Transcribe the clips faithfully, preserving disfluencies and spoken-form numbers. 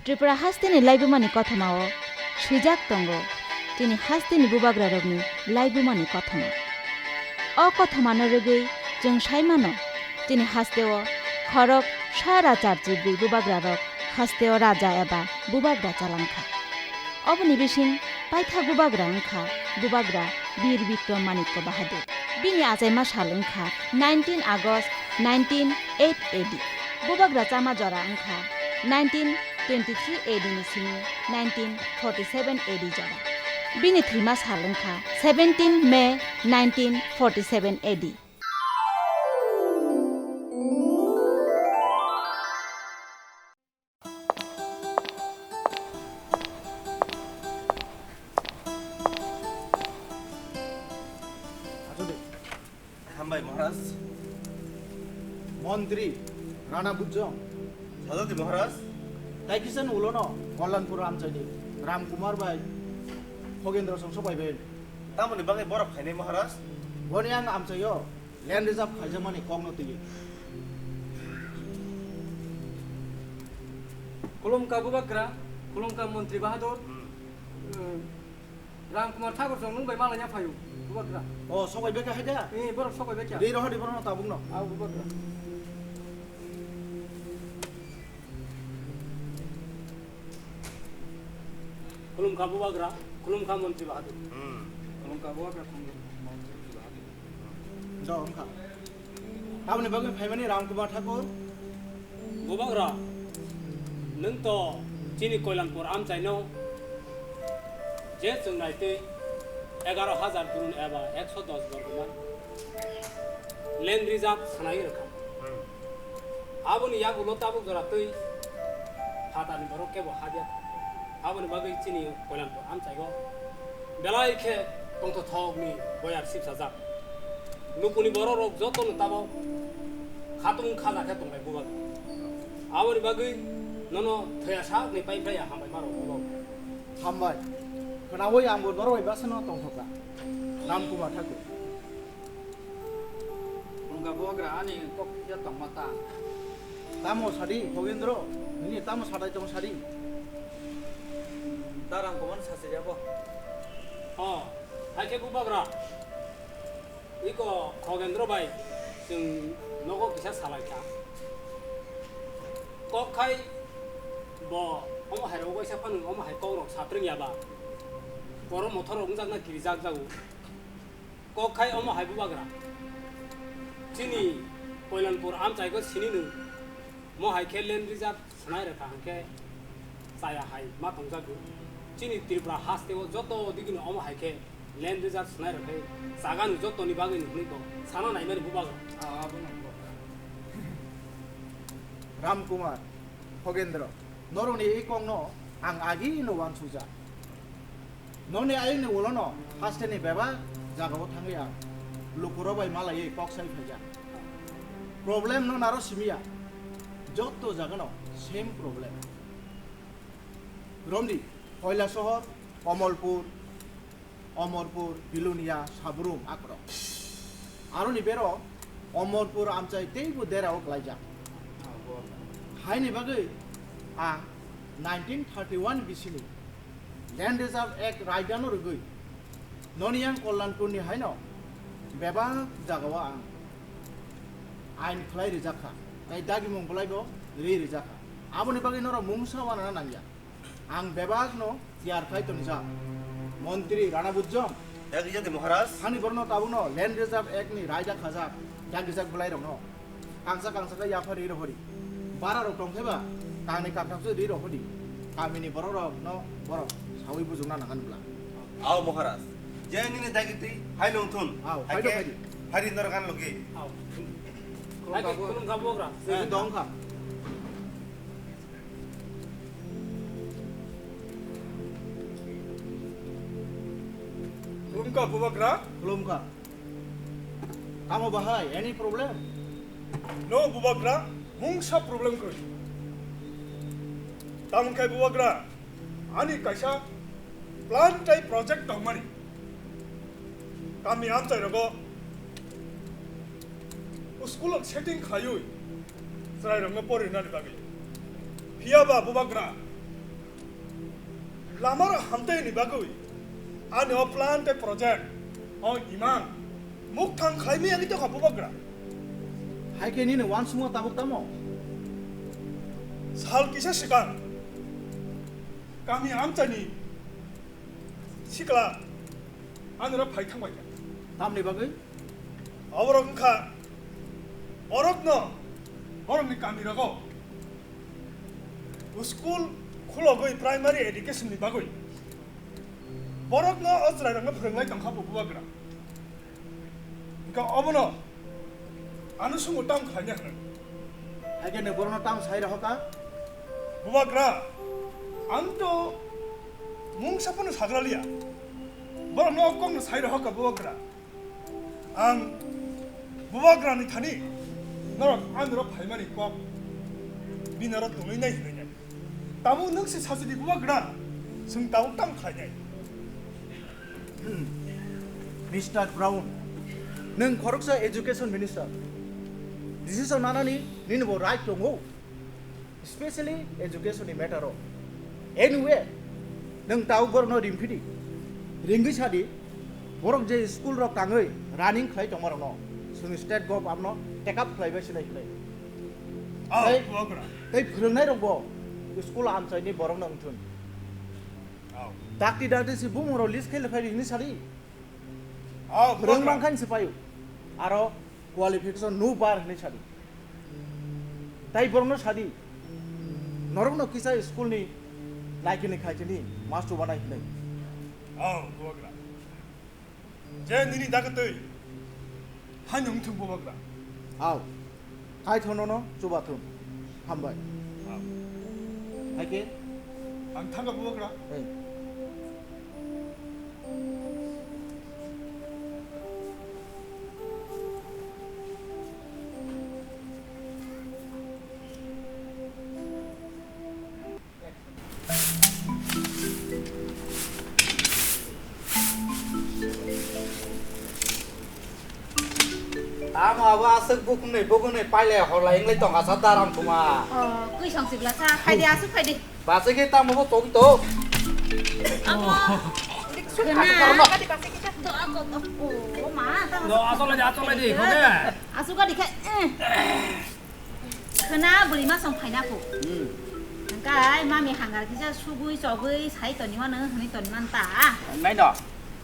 Tripura hasteni laibumani kothomao swijak tongo chini hasteni bubagrarokni laibumani kothoma. O kothomano rwgwi chwng sai mano, chini hasteo khorok sara charchibrwi bubagrarok hasteo raja eba bubagra chalangkha. Oboni bising paithak bubagra wngkha bubagra Bir Bikram Manikya Bahadur. Bini achaima sal wngkha nineteen August nineteen eight A D. Bubagra chama jora wngkha nineteen twenty-three A D ni simi nineteen forty-seven A D jora. Bini thwima sal wngkha seventeen May nineteen forty-seven A D. Hambai Maharaj. Montri Rana Bujjong. Sajadi Maharaj. Taikisan ulono Kollanpur amchaini Ram Kumar bai Khogendra song sopai bai. Tamoni bagwi borok khainai Maharaj? Boni ang amchaio land reserve khaijakmani kokno twiwi. Khulumkha Bubagra, khulumkha Montri Bahadur. Hmm. Hmm. Ram Kumar Thakur song nwng bai malanya phaio, Bubagra. O, sokai beka hai da? Eh, borok sokai beka. Ri rohor di borok no tabuk no. Au, Bubagra. Khulumkha Bubagra, khulumkha Montri Bahadur. Hmm. Khulumkha Bubagra, khulumkha Montri Bahadur. Do, wngkha. Aboni bagwi phaimani Ram Kumar Thakur. Bubagra, nwng to chini Koilanpur amchaino je chwng naitwi egaroh hajar dun eba ekso dos borgoman land reserve sanai rwkha. Hmm. Aboni yagulo tabuk jora twi phatarni borok kebo habya. Aboni bagwi chini Koilanpur amchaigo belai khe tongthothokni boyar sibsajak. Lukuni bororok jotono tabok khatung khaja khe tonglai bubagra. Aboni bagwi nono thwiya sakni pai phaiya hambai maro bubagra. Hambai. Khwnawi angbo norok bai basano tongthokha. Ram Kumar Thakur. Wngkha bubagra ani kok ya tongma ta. Tamo sadi, Khogendro? Nini tamo sadai tong sadi? Da Ram Kumar sasi ya bo. Oh, hai khe bubagra. Iko Khogendro bai chwng nogo kisa salai kha. Kok khai bo omo hai rok waisa phano omo hai kok rok satreng ya ba. Poro mothor rok wngjakna kirijak jago. Kok khai omo hai bubagra. Chini Koilanpur amchaigo sini nung. Mo hai khe land reserve sanai rwkha hwnkhe chaya hai ma tongjago. Chini Tripura hasteo joto digini omo hai khe land reserve sanai rwkhe chagani jotoni bagwi ni hwnwi bo sana naimani bubagra. Ah, abono bubagra. Ram Kumar, Khogendro, norokni ei kokno ang agino uansukjak. Noni ayangni ulono hasteni bebak jagao thangwi ang lukurok bai malaiwi kok sai phaijak. Problem no naro simiya, jotto jagano same problem. Romdi, Koilasohor, Komolpur, Omorpur, Bilonia, Sabrum, akorok. Aroni bero Omorpur amchai teibo derao klaijak. Haini bagwi ang nineteen thirty-one bisini Land Reserve Act raidano rwgwi noni yang Kollanpurni haino bebak jagao ang ain khlai rijakha, tei dagimung bolaibo ri rijakha. Aboni bagwi norok mungsa wanana nangya. Ang bebakno tiyar khai tonijak. Montri Rana Bujjong. Dagi jadi Maharaj. Hani borno tabuno Land Reserve Act ni raida khajak, dagijak bwlairokno. Kangsa kangsa khe yaphar ri rohori. Bara rok tongkhe ba, kangni kangthamso ri rohori. Kamini borok rokno borok sawi bujukna nangan bwla. Ao Maharaj. Je nini dagi twi, hai nung thun. Ao, hai do, hai di. Hari norok an logi. Ao. Hai ke khulum kha bubagra. Eh, dong kha. Khulumkha bubagra. Khulumkha. Tamo bahai, any problem? No bubagra, mungsa problem kwrwi. Tamon khai bubagra, ani kaisa plan tai project tongmani. Kami amchai rogo school o setting khaiwi chwrairokno porinani bagwi. Phiya ba bubagra, Lamaro hamtwi ni bagwi ani o plan tei project o imang mukthang khlai maya ni tokha bubagra. Hai khe nini uansukma tabuk tamo? Sal kisa swkang kami amchaini sikla anwra phai thangbai kha. Tamni bagwi? Oborok wngkha, borokno, borokni kamirogo school khulogwi primary education ni bagwi borokno o chwrairokno phwrwnglai tongkha bo bubagra. Wngkha obono ano sungo tamo khlaina hwnwi. Haikhe nwng borokno tamo sai rohorkha? Bubagra, ang to mungsa phano sagra liya. Borokno o kokno sai rohorkha bubagra. Ang bubagrani thani norok anwra phaimani kok binaro tongwi nai hwnwi nai. Tabuk nwng se sachidi bubagra, chwng tabuk tamo khlainai? Hmm. Mister Brown, nwng khoroksa education minister. Decision nanani nini bo right tongo. Specially education ni matter o. Anyway, nwng tabuk borokno ringphidi. Ringwi sadi, borok je school rok tangwi running khlai tongma rokno, chwng state gov amno take up khlaibai sinai hinai. Oh, tei, bubagra. Tei phwrwngnairokbo school amchaini borokno wngthun. Oh. Dakti dakti si bumungrok list khe le phai hinwi sadi. Oh, phwrwng bubagra. Mankhain se paio. Aro qualification no bar hinwi sadi. Tai borokno sadi. Norokno kisa school ni laikini khaikini master banai hinwi. Oh, bubagra. Je nini daga twi. Haino wngthung bubagra. Au. Kaithono no chubathung. Hambai. Au. Haike? Ang thangka bubagra. Ei. Tamo abo aswk bukhumni bukhumni pailai horlai wnglai tongkha sa daram thuma. Oh, kwi song sibla sa, phaidi aswk phaidi. Bachai khe tamo bo tong to. Amo. Khwna. To ako, oh, ma, tamo. No, aswk lai di, aswk lai di, khode. Aswk gadi khe, eh. Khwna bwrwi ma song phaina kho. Hmm. Hwnkhe mami hangar kisa sugwi chogwi sai toni mano hwnwi toni man ta. Nai no.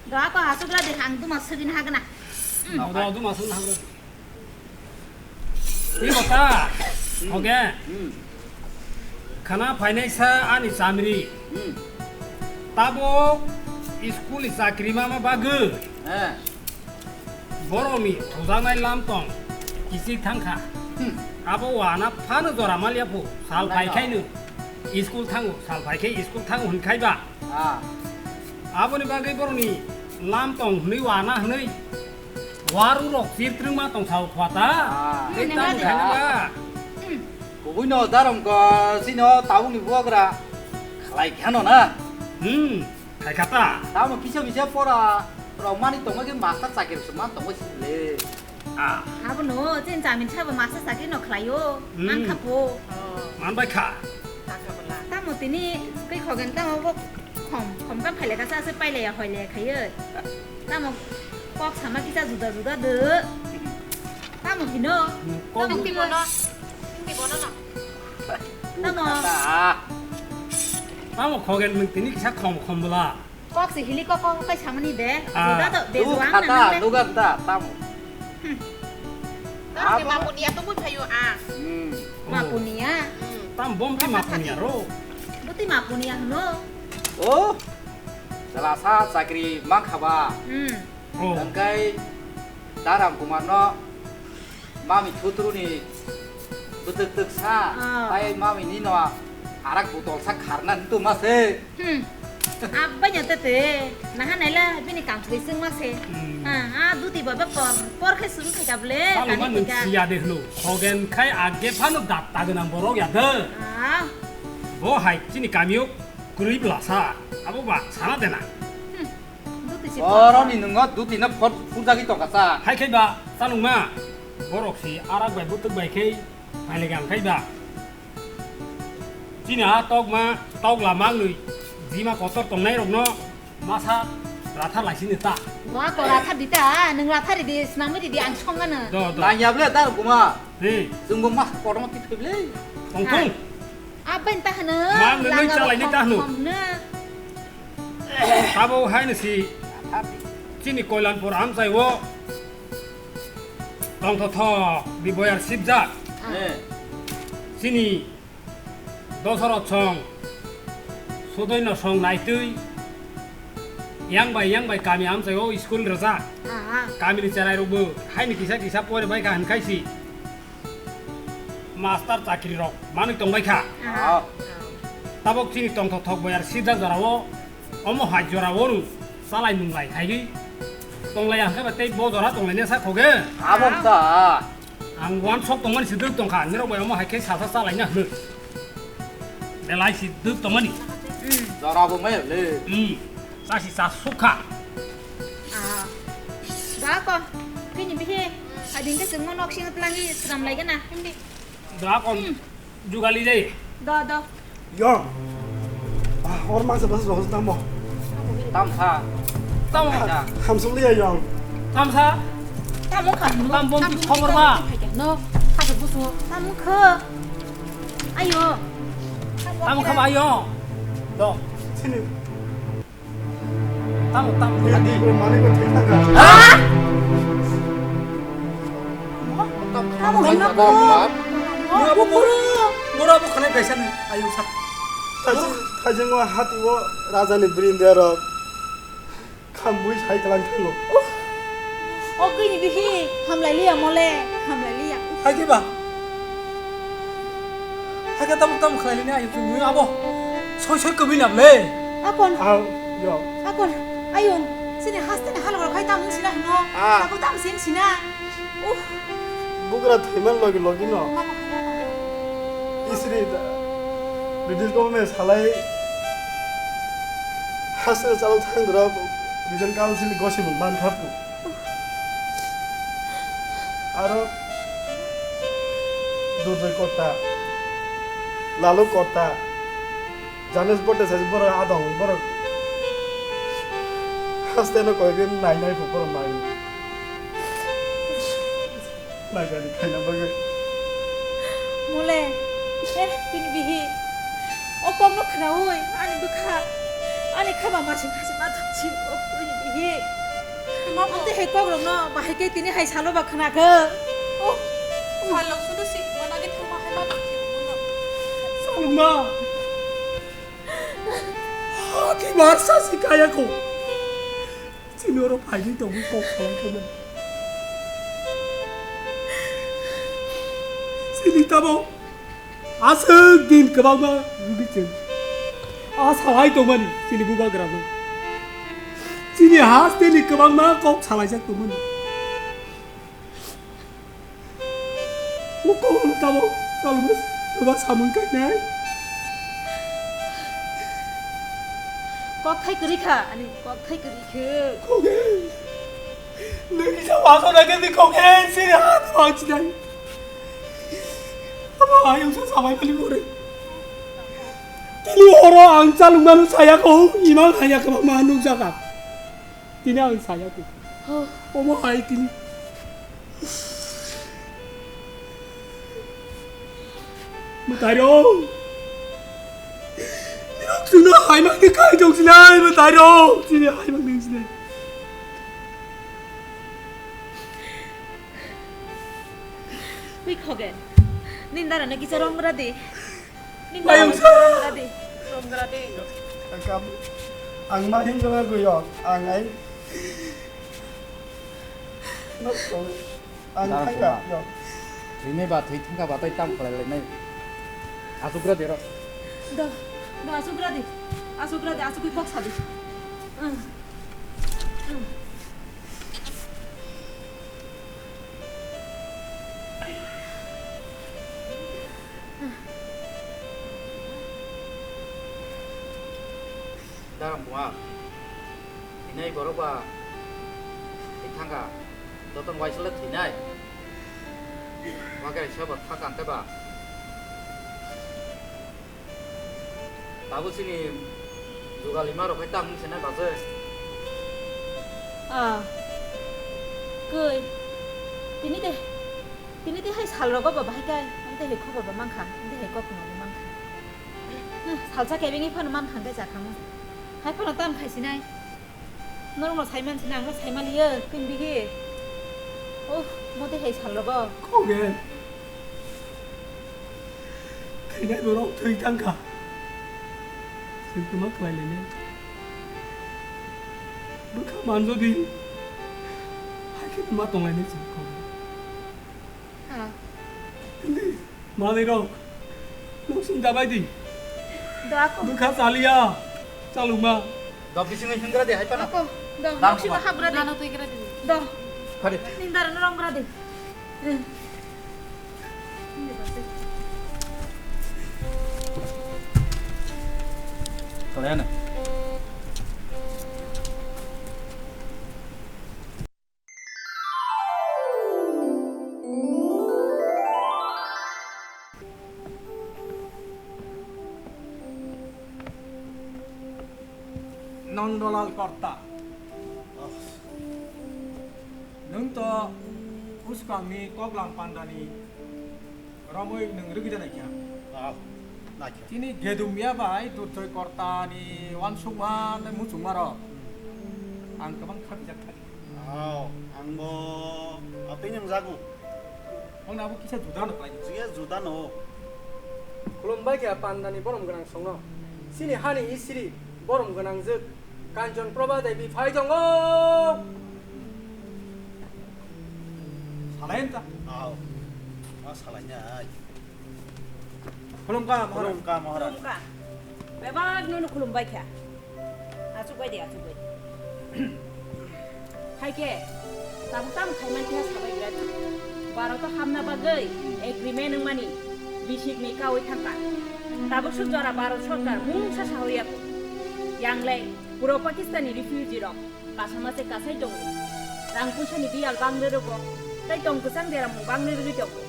Do ako aswk la de ang duma swgwini hagna. Hmm. No, do duma swgwini hagna. Tei bota. Hmm. Oke. Hmm. Khwna phainai sa ani chamri. Hmm. Tabuk school ni chakri ma ma bagwi. Eh. Borokni thujaknai lam tong kichik thangkha. Hmm. Abo wana phano jora maliya phu. Sal phai khaino school thango, sal phai khe school thango hwnkhai ba. Ah. Aboni bagwi borokni lam tong hwnwi wana hwnwi waru rok chirtrwngma tong sao khwata. Ah. Tei tamo khaino ba. Hmm. Kubui no darom ko sino tabukni buagra khlai khano na. Hmm. Khai kha ta? Tamo kisa misa pora rok mani tongma khe master chakri se man tongma sile. Ah. Abono chin chamin sabo master chakri no khlaio. Hmm. Man kha pho. Oh. Man bai kha. Tamo tini twi khogen tamo bo khom, khom kam phaile kasa se paile ya hoile khayo. Tamo kok sama kisa juda juda de. Tamo hino. Kok tamo hino. Tamo. Tamo khogen nwng tini kisa khom khom bwla. Kok se hili kok kok kai samani de. Ah. Juda to de juang khata, na nang de. Dugan ta, tamo. Hmm. Tamo ke mapunia to bui phayo a. Hmm. Oh. Mapunia. Hmm. Tam bom ti mapunia ro. Buti mapunia hno. Oh. Jalasa chakri mang khaba. Hmm. Oh. Tangkai Daram Kumar no mami thutruni bwtwk twk sa, ah, tai mami nino arak botol sa kharna ntu ma se. Hmm. Abanya tete, naha naila bini kangthwi sung ma se. Hmm. Ah, ah, duti baba por, por khe sung khai kable, tamo kani man nung thika. Siya de hlo, hogen khai agge phano dat ta gwnang borok ya de. Ah. Bo hai chini kamio kwrwi bwla sa, abo ba sana de na. Hmm. Duti si por. Boroni nungo duti no phot phurjagwi tongkha sa. Hai khai ba, chalungma. Borok si arak bai bwtwk bai khai, phailaikha ang khai ba. Chini ha tokma, tokla mangnwi, Jima kotor tongnai rokno masa rathar laisini ta. Wa ko rathar di ta, nwng rathar di, swnamwi di, di ang songano. Do, do. Nang yable ta kuma. He. Chwngbo masa kotorma ti pheble. Tongthung. Aben ta hwno. Mang nwnwi langa chalaini bo ta hwno. Khom khom hwno. Abo haino si chini Koilanpur amchai o tongthothok di boyar sibjak. Ah. Eh. Chini Dosarot song, Sudoino song naitwi, yang bai yang bai kami amchai o school rwjak. Ah. Kamini cherai rokbo haini kisa kisa pore bai kha hwnkhai si master chakri rok manwi tong bai kha. Ah. Tabok chini tongthothok boyar sida jora o, omo hai jora o rw chalai nunglai khaigwi tonglai hwnkhe ba tei bo jora tonglai ne sa khoge. Abo ta. Ang uansuk tongmani si dwk tongkha, nirok bai omo hai khe sasa chalaina hwnwi. Belai si dwk tongmani. Hmm. Jora bo maya le. Hmm. Chasi chasukha. Ah. Ba ko, bini bihi, ading ke sengmo nok sing tlangi sram lai gana, hindi. Ba ko, hmm, jugali dai. Do, do. Yong. Ah, hor mangsa basa rohos tamo. Tam kha. Tamo kha. Hamsung liya yong. Tam kha. Tamo kha. Tam bom ki khomor ba. No, kha busu. Tamo kha. Ayo. Tamo kha ba ayo. Do. Sini. Tamo, tamo. Ini adi. Mani ko thik thang kha. Ha? Tamo, tamo, tamo, tamo. Ni abo bor-, bora bo khanai kaisa ni ayung sa. Thajing, thajing wa hati wo raja ni brindia rok. Khambui sai kalang thango. Uff. O kini bihi hamlai liya mole, hamlai liya. Hai ke ba? Hai ke tabuk tabuk khalai ni ayung ni abo. Soi soi kami nap le. Akon. Ang yo. Akon. Ayung. Sini haste ni halok rok hai tam sina hino. Ah. Tabuk tam sin sina. Uff. Bugra thaiman logi logi no. Isri da. British government salai haste chalo thang dra Region Council gosi mun man thapu. Aro Durjoy Kotta, Lalu Kotta, Janes Bhattacharya borok adong borok haste no koi din nai nai phu borok mai. Naigari khaina bagwi. Mole, eh, bini bihi. O kokno khnaui, ani bwkha, ani khama masing khasi ma thangsi, o bini bihi. Tamo. Ang te hai kokrokno bahai khe tini hai salo ba khna khe. Oh. Salo sudu si, mana ge thangma hai ma thangsi, mana. Salma. Hati barsa si kaya ko. Chini oro phaigwi tongwi kok salai khe mani. Chini tamo aswk din kwbangma rwgwi chwng a salai tongmani chini bubagrano. Chini hasteni kwbangma kok salaijak tongmani. Mukung tamo salmws, baba samung kainai. Kok thai kwrwi kha, ani kok thai kwrwi khe. Koge. Nini sa waso na ke ni koge, sini hat wang sinai. Abo ayung sa samai bali more. Tini oro ang chalung manu saya ko, imang haya ke ma nung jaga. Tini ang saya ko. Oh. Omo hai tini. Mwtai rok. Nirok chwngno hai mang ni kai tong sinai mwtai rok. Chini hai mang ni sinai. Ui khoge. Nindara na kisa rom ra di. Mayung sa. Ronggra di. Ronggra di. Ang ma hingga guyo, ang ai. Ang thangka yo. Ini ba thwi thangka ba tai tam khlai lai nai. Asukra dero. Do, do asukra di. Asukra di, asukui kok sabi. Darang bunga, ini borok ba thangka, jotong waisle thinai, wagai sabo thakang keba. Tabuk chini Jugalima rok hai tamo se na bajai. Ah. Koi. Tini de. Tini de hai sal rogo ba bahai kai. Ang de hai khobor ba mankha. Ang de hai kok no mankha. Salsa kebeng phano man kha de jakha mo. Hai phano tam khai sinai. Norok no saiman sina, ang no saimaliya, kwbigi. Oh, mode hai sal rogo. Kogen. Thwinai borok thwi thangkha. Chwng tuma khlai lainai. Bwkha manjodi. Hai khe ma tong lainai chwng kogen. Ha. Hindi. Manwi rok, nwng sing dabai di. Do ako. Bwkha chaliya, chaluma. Do bisingwi hingra de hai pana. Ako, do. Dam noksima ko. Habra de. Nano twi gra di. Do. Khade. Nindar no rong gra de. Eh. Kalaya na. Nondolal Korta. Nwng to uskangni koklam pandani romwi nwng rwgwi da naikha. Ah, naikha. Chini Gedumya bai Durjoy Kortani uansukma le muchungmarok ang kwbang khakjak thani. Aw, angbo atwi nang jago. Hwnna abo kisa juda no khlai. Juya juda no. Khulumbai khe pandani borom gwnang songno. Chini hani isri borom gwnang jwk Kanchon Prabha Devi phai tongo. Salai ta. Aw. Ma salai na. Khulumkha, Maharaj. Khulumkha, Maharaj. Khulumkha. Bebak nono khulumbai kha. Achukbai di, achukbai di. Hai khe, tabuk tamo khaiman khe sabai gra di. Bharat o hamna bagwi agreement wngmani bisikni kaui thangkha. Tabuk suk jora Bharat sorkar mungsa sawi ya kho. Yang le puro Pakistan ni refugee rok. Kasama se kasai tongo. Rang puisa ni biyal bang rwrwgo, tei tong kwchang deramung bang rwrwgwi tongo.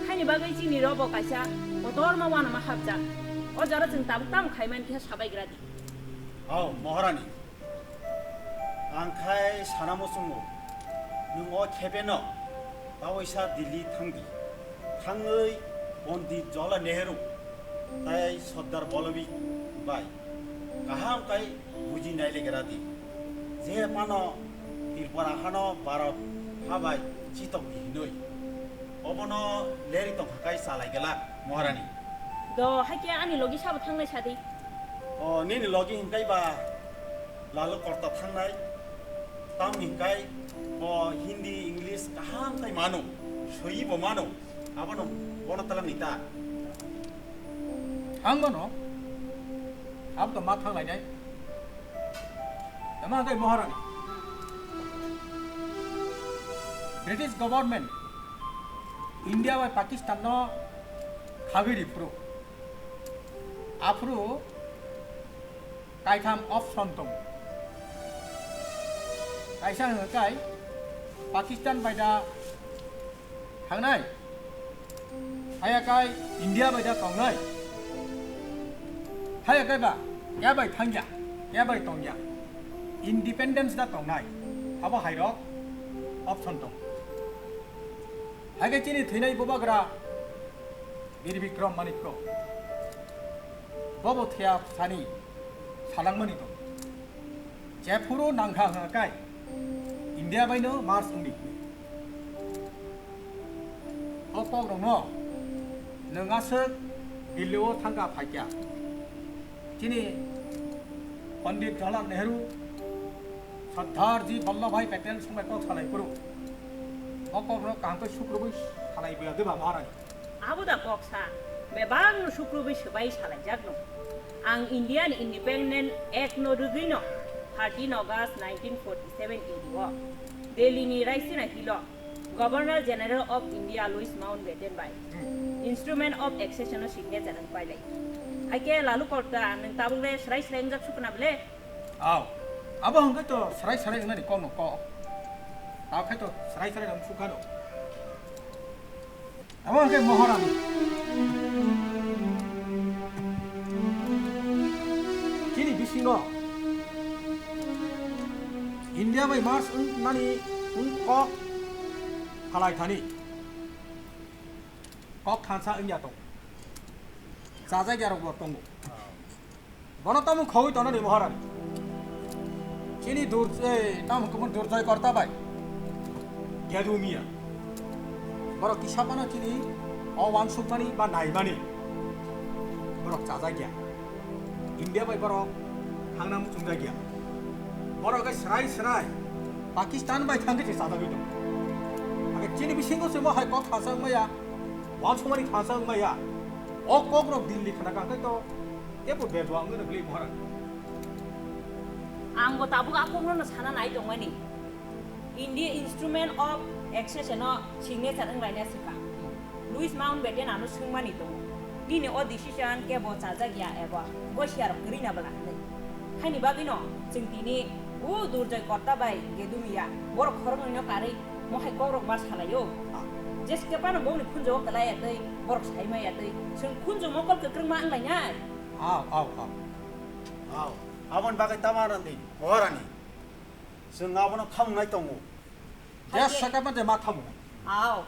Haini bagwi chini robo kaisa kotorma uanama hapjak. O jora chwng tabuk tamo khaiman khe sabai gra di. Hao, Maharani. Ang khai sana muchungo. Nwng o khebeno taoisa Delhi thang di. Thangwi Pondit Jawaharlal Nehru tei Sardar Vallabhbhai bai kaham khe buji nai legra di. Je phano Tripura hano Bharat ha bai chitok di hinwi. Obono leri tongkha khe chalai glak, Maharani. Do, hai khe ani logi sabo thangnai sadi. O, nini logi hinkai ba Lalu Korta thangnai, tamni hinkai bo Hindi, English kaham khai mano, swiwi bo mano, abono bono talang ni ta. Thang bono, abo to ma thang lainai. Tama hinkai Maharani. British government India bai Pakistan no khagwi ri phuru. Aphuru kaitham option tongo. Kaisa hwnka khe Pakistan bai da thangnai, haya khe India bai da tongnai, haya khe ba ya bai thangya, ya bai tongya, independence da tongnai, abo hairok option tongo. Hai khe chini thwinai bubagra Bir Bikram Manikya. Bobo thwiya sani salangmani tong. Jephuru nangkha hwnka khe India baino Mars wngdi. O kokrokno nwng aswk Delhi-o thangkha phaikya. Chini Pandit Jawaharlal Nehru, Sardar Ji Vallabhbhai Patel songbai kok salai phuru. O kokno kaham khe sukrubui salai buya diba Maharaj? Abo da kok sa, bebakno sukrubui swbai salaijakno. Ang Indian Independent Act no rwgwino thirteen August nineteen forty-seven A D o Delhi ni Raisina Hill o Governor General of India Louis Mountbatten bai Instrument of Accession o signature wng pailai. Hai khe Lalu Korta, nwng tabuk le swrai swrai wngjak sukna bwle? Aw, abo hwnkhe to swrai swrai wngnani kokno kok. Tabuk khe to swrai swrai wng sukha no. Abo hwnkhe Maharani. Chini bising India bai merge wng mani wng kok phalai thani. Kok thansa wngya tongo. Chajakya rok bo tongo. Bono tamo khaui tonani Maharani. Chini dur-, eh, tamo khe Durjoy Korta bai. Gedu Mia. Borok kisa phano chini o wansukmani ba naimani. Borok chajakya. India bai borok thangna muchungjakya. Borok khe srai srai Pakistan bai thangkhe se chajagwi tongo. Hakhe chini bisingo se mo hai kok thansa wngmaya, wansukmani thansa wngmaya. O kokrok Delhi khna kangkhe to tebo bejua wngwi rwgwi Maharani. Ang bo tabuk a kokno sana nai tongmani. India Instrument of Accession o signature wnglaina swkang Louis Mountbatten ano swngmani tongo, "Nini o decision kebo chajak ya eba gosiarok kwrwi na bwla?" hinwi. Haini bagwino chwng tini o Durjoy Korta bai Gedu Mia borok khoroknwino karwi mohai kokrok ma salaio. Jeske phano bongni khunjo o kwlai ya tei borok sai ma ya tei chwng khunjo mokol kwkrwngma wnglainai. Aw, aw, aw. Aw, aboni bagwi tamo rwdi, Maharani. Chwng abono thamungnai tongo. Hai khe jesa khe ma thamungnai. Aw.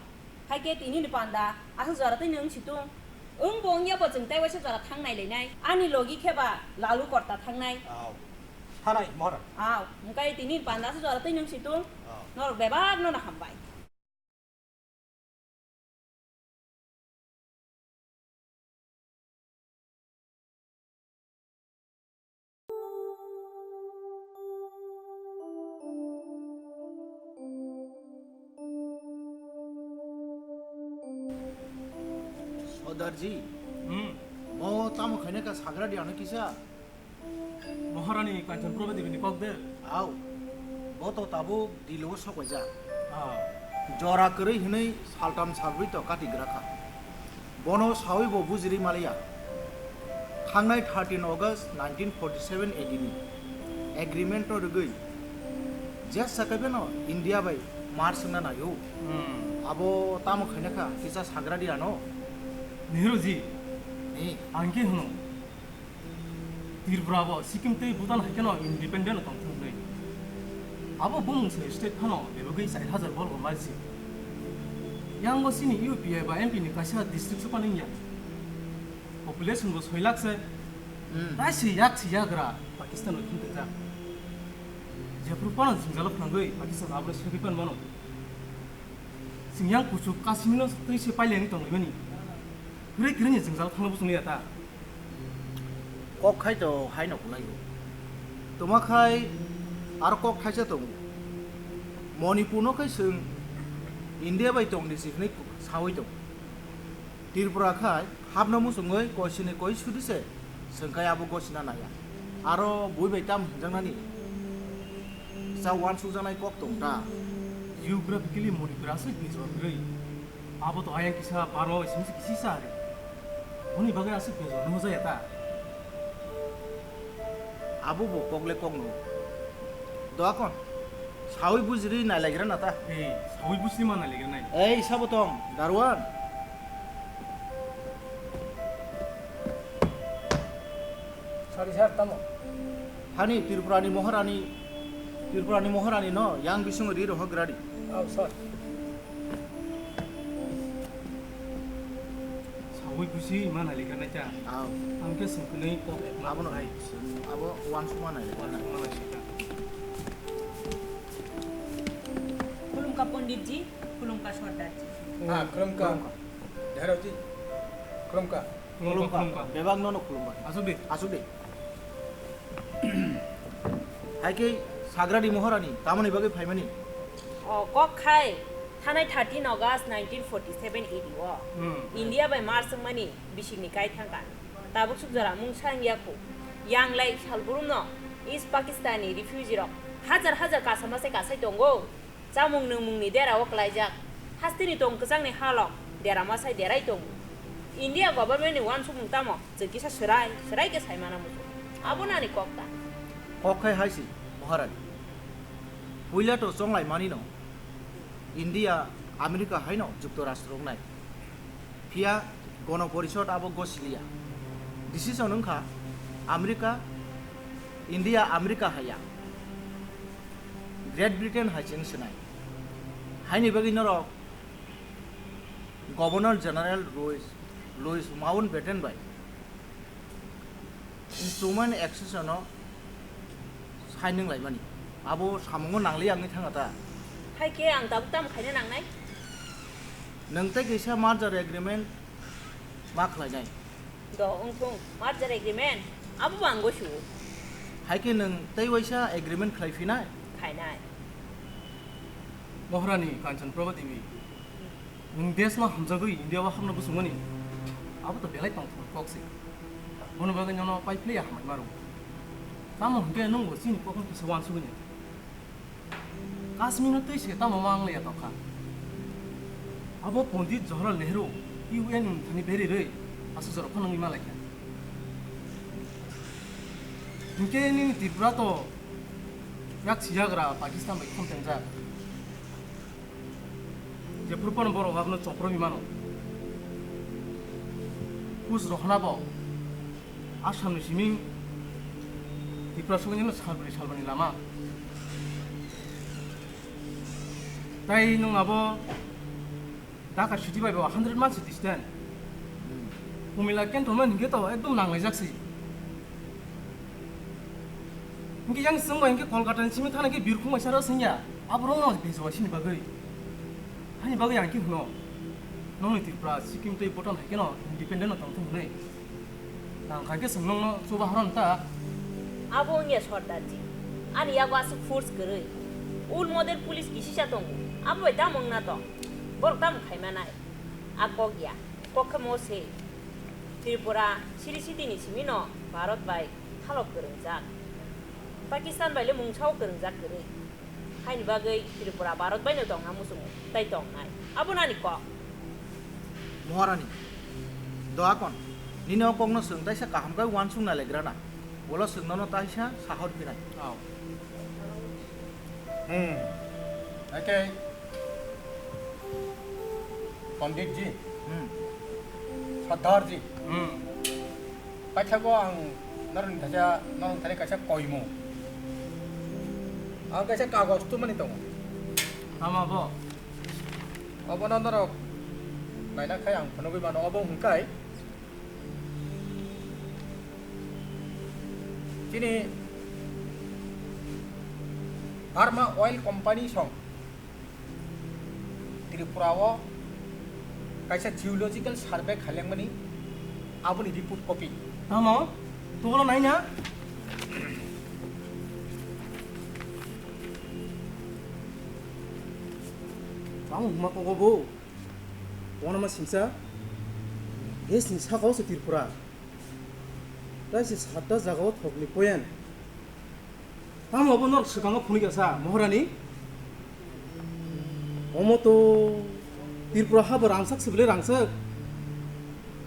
Hai khe tini ni panda aswk jora twi nwng si tung. Wng bo wng ya bo chwng tei waisa jora thang nai lai nai. Ani logi khe ba Lalu Korta thang nai. Aw. Thanai Maharani. Aw. Hwnkhe tini ni panda aswk jora twi nwng si tung. Aw. Norok bebak no no hambai. Sodarji, hmm, mo tamo khaina kha sagra di ano kisa? Maharani Kanchanprabha Devi ni kok de? Aw, bo to tabuk Delhi o sok paijak. Ah. Jora kwrwi hwnwi saltam salbrwi to kati gra kha. Bono sawi bo bujiri maliya. Thangnai thirteen August nineteen forty seven A D ni agreement no rwgwi jesa kaiphano India bai mar swngna naio. Hmm. Abo tamo khaina kha kisa sagra di ano? Nehru ji, ni ang khe hwno. Tripura bo Sikkim tei Bhutan hai kheno independent tong thung hwnwi. Abo bumung se state phano bebagwi char hajar bol bo mai si. Yang bo chini U P A ba M P ni kaisa district se paningya. Population bo soi lakh se. Hmm. Tai se yak se yagra Pakistan bai khum tengjak. Jephru phano jwngjalo phnangwi Pakistan abo sogwi pan mano. Chwng yang kuchuk Kashmir no twi se pailani tonglaimani. Kwrwi kwrwini jwngjal thangna buchung liya ta. Kok khai to haino kwlaio. Toma khai aro kok thaisa tongo. Manipur no khai chwng India bai tongdi si hwnwi sawi tongo. Tripura khai hapno muchungwi koisini koi sudi se chwng khai abo gosina naiya. Aro bui bai tam hwnjaknani sa uansukjaknai kok tong ta. Geographically Manipur aswk bijor kwrwi. Abo to ayang kisa baro simi kisi sa ari. Boni bagwi aswk bejor no jaya ta. Abo bo kokle kokno. Doakon. Sawi bujiri nai laigra na ta. Ei, sawi bujiri ma nai laigra nai. Ei, sabo tong, Darwan. Sorry, sir, tamo. Hani Tripurani Maharani, Tripurani Maharani no yang bising ri rohok gradi. Oh, sir. Sawi busi ma nai lika nai ta. Aw. Ang khe sengkwnwi kok ek ma. Abono hai. Abo uansukma nai lika. Uansukma nai lika. Khulumkha Ponditji, khulumkha Sordarji. Ah, khulumkha. Khulumkha. Dharauji. Khulumkha. Khulumkha. Khulumkha. Bebak nono khulumkha. Asuk de. Asuk de. Hai khe Sagradi Maharani tamoni bagwi phaimani? O kok khai thanai thirteen August nineteen forty seven A D o. Hmm. India bai Mars wngmani bisikni kai thangkha. Tabuk suk jora mungsa wngya khu. Yang lai salburumno East Pakistan ni refugee rok hajar hajar kasa masai kasai tongo. Chamung nwngmungni derao klaijak. Hasteni tong kwchangni halok derama sai derai tongo. India government ni uansukmung tamo chwng kisa swrai swrai khe sai mana muchung. Abo nani kok ta? Kok khai hai si, Maharaj. Puila to chonglai mani no India, America hai no Juktorashtra wngnai. Phiya Gono Porishod abo gosiliya. Decision wngkha America India, America haya, Great Britain hai chini sinai. Haini bagwi norok Governor General Louis, Louis Mountbatten bai Instrument Accession no signing laimani. Abo samungo nangliya wngwi thangkha ta? Hai khe ang tabuk tamo khaina nangnai? Nwng tei kisa merger agreement ma khlainai. Do wngthung, merger agreement? Abo bo ang gosu. Hai khe nwng tei waisa agreement khlai phinai? Khainai. Maharani Kanchan Prabha Devi. Nwng desh no hamjagwi India o hapna bwswngmani, abo to belai tongthok kok se. Bono bagwi nono pai philiya hambai maro. Tamo hwnkhe nwng bo chini kokno kisa uansugwi nai. Kashmir no twi se tamo ma wng laiya tongkha. Abo Pondit Jawaharlal Nehru U N ni thani beri rwi aswk jorok phano wngwi ma laikha. Hinkhe nini Tripura to yak sijagra Pakistan bai khomtengjak. Jephuru phano borok abono chopro hinmano. Kus rohna bo Assam ni simi Tripura sogwi no salbrwi salbani lama. Tai nwng abo Dhaka city bai bo hundred miles distance. Kumila cantonment hinkhe to ekdom nanglaijak se. Hinkhe yang chwng bai hinkhe Kolkata ni simi thana khe birkhung bai sara sengya. Aborok no bejo sini bagwi. Hani bagwi ang khe hwno. Nongni Tripura, Sikkim tei Bhutan hai kheno independent no tongthung hwnwi. Nang khai khe chwng nongno chuba horon ta. Abo wngya Sordarji. Ani yago aswk force kwrwi. Ul model police kisisa tongo. Abo bai tamo wngna tong? Borok tamo khai manai? A kok ya. Kok khe mo se. Tripura, siri siti ni simi no Bharat bai thalok kwrwngjak. Pakistan bai le mungsa o kwrwngjak kwrwi. Haini bagwi Tripura Bharat bai no tongna muchungo, tai tongnai. Abo nani kok. Maharani, doa kon, nini o kokno chwng taisa kaham khe uansuk nai lai gra na. Ulo chwng nono taisa sahor phinai. Ao. Hmm. Haikhe Panditji, Hmm. Sardarji, Hmm. Paithago ang norokni thaisa, norokni thani kaisa koimung. Ang kaisa kagoj tubumani tongo. Tamo bo? Obono norok naina khai ang phunugwi mano, obo hwnkhai chini Burma Oil Company song Tripura o kaisa geological survey khailangmani, aboni report copy. Tamo? Tubolo naina? Tamo huma kogo bo? Bono ma singsa? Desni saka o se Tripura. Tai se satta jaga o thokni poyan. Tamo abo norok swkango phunukya sa, Maharani? Omo to Tripura habo rangsak se bwle rangsak.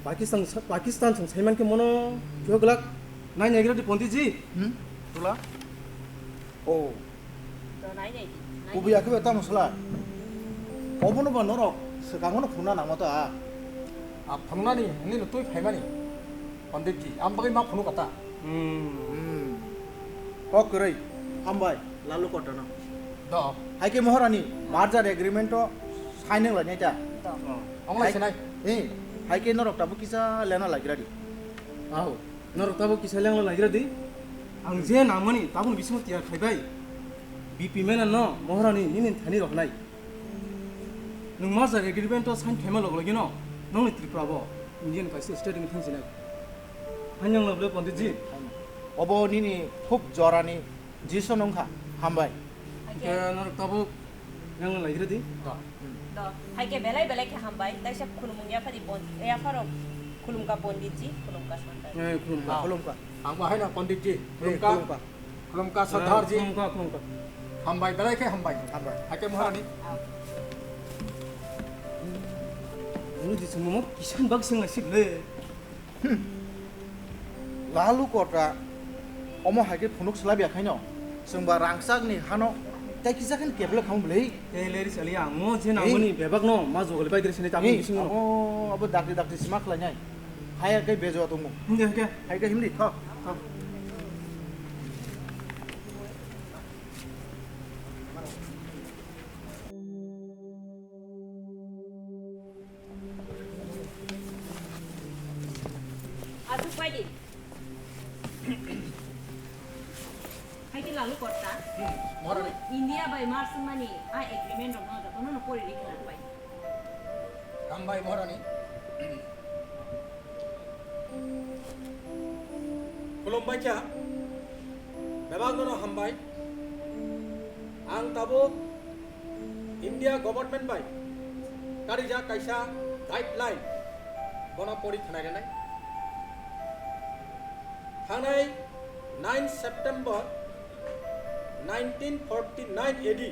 Pakistan, Pakistan song saiman khe mono khe glak nai naigra di Panditji. Hmm? Tula? Oh. To nai nai di, nai Kubi nai. Akhe tamo sala. Obono ba norok swkango no phunukna nangma ta. A phunuknani hwnwi no twi phaimani. Panditji, ang bagwi ma phunuk kata. Hmm. Hmm. Kok kwrwi. Hambai, Lalu Koto no. Do. Hai khe Maharani, merger agreement o sign wng lainai ta. Do. Oh. Ong lai Hai, sinai. Eh, hai khe norok tabuk kisa lena lagira di. Aho. Norok tabuk kisa lengla lagira di. Ang je nangmani tabukni bisingo tiyar khaibai. B P Menon no Maharani nini thani roknai. Nwng merger agreement o sign khaima log logino nongni Tripura bo Indian kaisa state wngwi thangsinai. Haino wngla bwle Panditji? Obo nini khub jorani decision wngkha. Hambai. Hwnkhe norok tabuk lengla lagira di. Do. Do. Hai khe belai belai khe hambai. Taisa khulumung yaphari pon-, yapharok khulumkha Panditji, khulumkha Santai. Eh, khulumkha. Ah. Khulumkha. Ang bo haino Panditji. Eh, khulumkha. Khulumkha. Khulumkha, Sardarji. Khulumkha, khulumkha. Hambai, belai khe hambai. Hambai. Hai khe Maharani. Ang di sungmo kisan bak sung asik le. Hmm. Lalu Koto, omo hai khe phunuk swlaiya khaino. Chwngba rangchakni hano tei kisa khe kebla khamu bwlwi. Tei leri sali ang mo je nangmani bebak no ma jogoli bai diri sini tamo bisingo. Abo, abo dakti dakti sima khlainai. Hai khe bejo tongo. Himdi hai khe. Hai khe himdi tho. Tho. Alu korta. Hmm, Maharani. India bai Mars mani a agreement rok no joto no pori ri khna pai. Hambai Maharani. Khulumbai kha, bebak no hambai. Ang tabuk India government bai karijak kaisa guideline bono pori khwnai rwnai. Thangnai nine September nineteen forty nine A D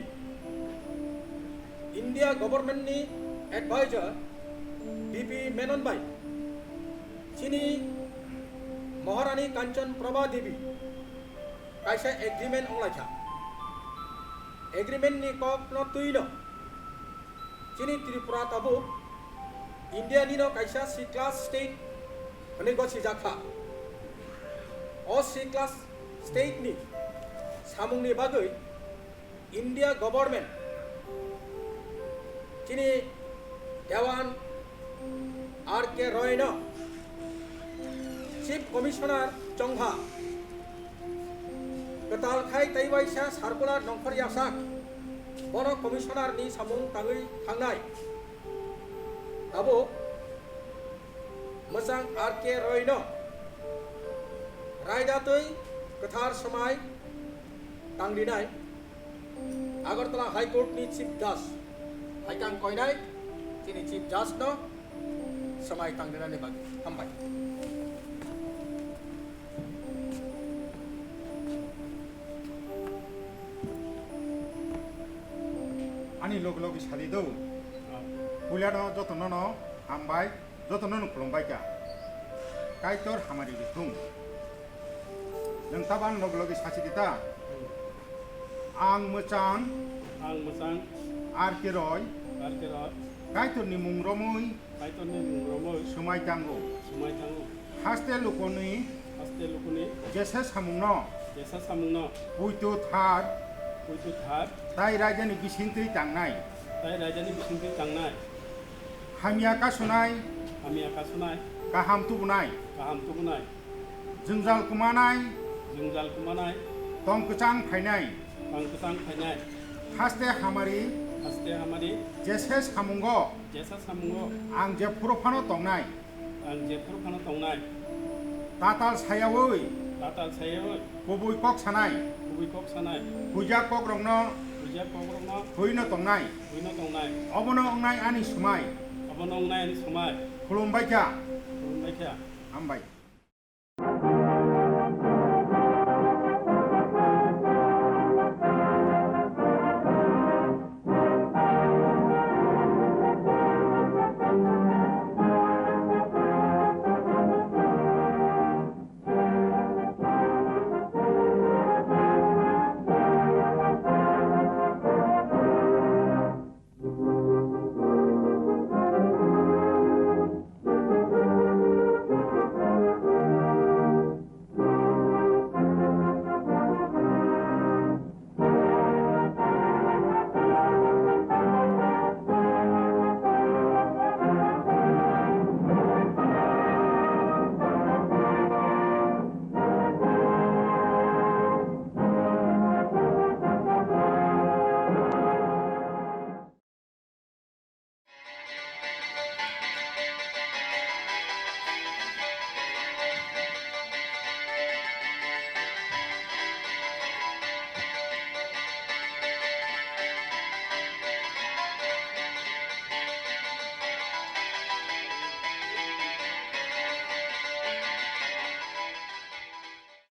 India government ni advisor B P Menon bai chini Maharani Kanchan Prabha Devi kaisa agreement wnglaikha. Agreement ni kok no twi no chini Tripura tabuk India ni no kaisa C class state hwnwi gosijakha. O C class state ni samung ni bagwi India government chini Dewan R K Roy no Chief Commissioner chongha kwtal khai tei waisa circular nongkhor yasak bono commissioner ni samung tangwi thangnai. Tabuk mwchang R K Roy no raida twi kwthar swmai tangrinai. Agartala High Court ni Chief Judge hai kang koinai chini Chief Judge no swmai tangrinani bagwi. Hambai. Ani log logi sadi do. Puila no joto no no hambai, joto no no khulumbai kha. Kaitor hamari rithung. Nwng tabang log logi sasi di ta. Ang mwchang. Ang mwchang. R K Roy. R K Roy. Kaitor ni mung romwi. Kaitor ni mung romwi. Swmai tango. Swmai tango. Haste lukoni. Haste lukoni. Jesa samung no. Jesa samung no. Puitu thar. Puitu thar. Tai raja ni bising twi tangnai. Tai raja ni bising twi tangnai. Hamya kasunai. Hamya kasunai. Kaham tubunai. Kaham tubunai. Jwngjal kwmanai. Jwngjal kwmanai. Tong kwchang phainai. Tong kwchang phainai. Haste hamari. Haste hamari. Jesa samungo. Jesa samungo. Ang je phuru phano tongnai. Ang je phuru phano tongnai. Tatal sayawi. Tatal sayawi. Kubui kok sanai. Kubui kok sanai. Huijak kok rokno. Huijak kok rokno. Huino tongnai. Huino tongnai. Obono wngnai ani swmai. Obono wngnai ani swmai. Khulumbai kha. Khulumbai kha. Hambai.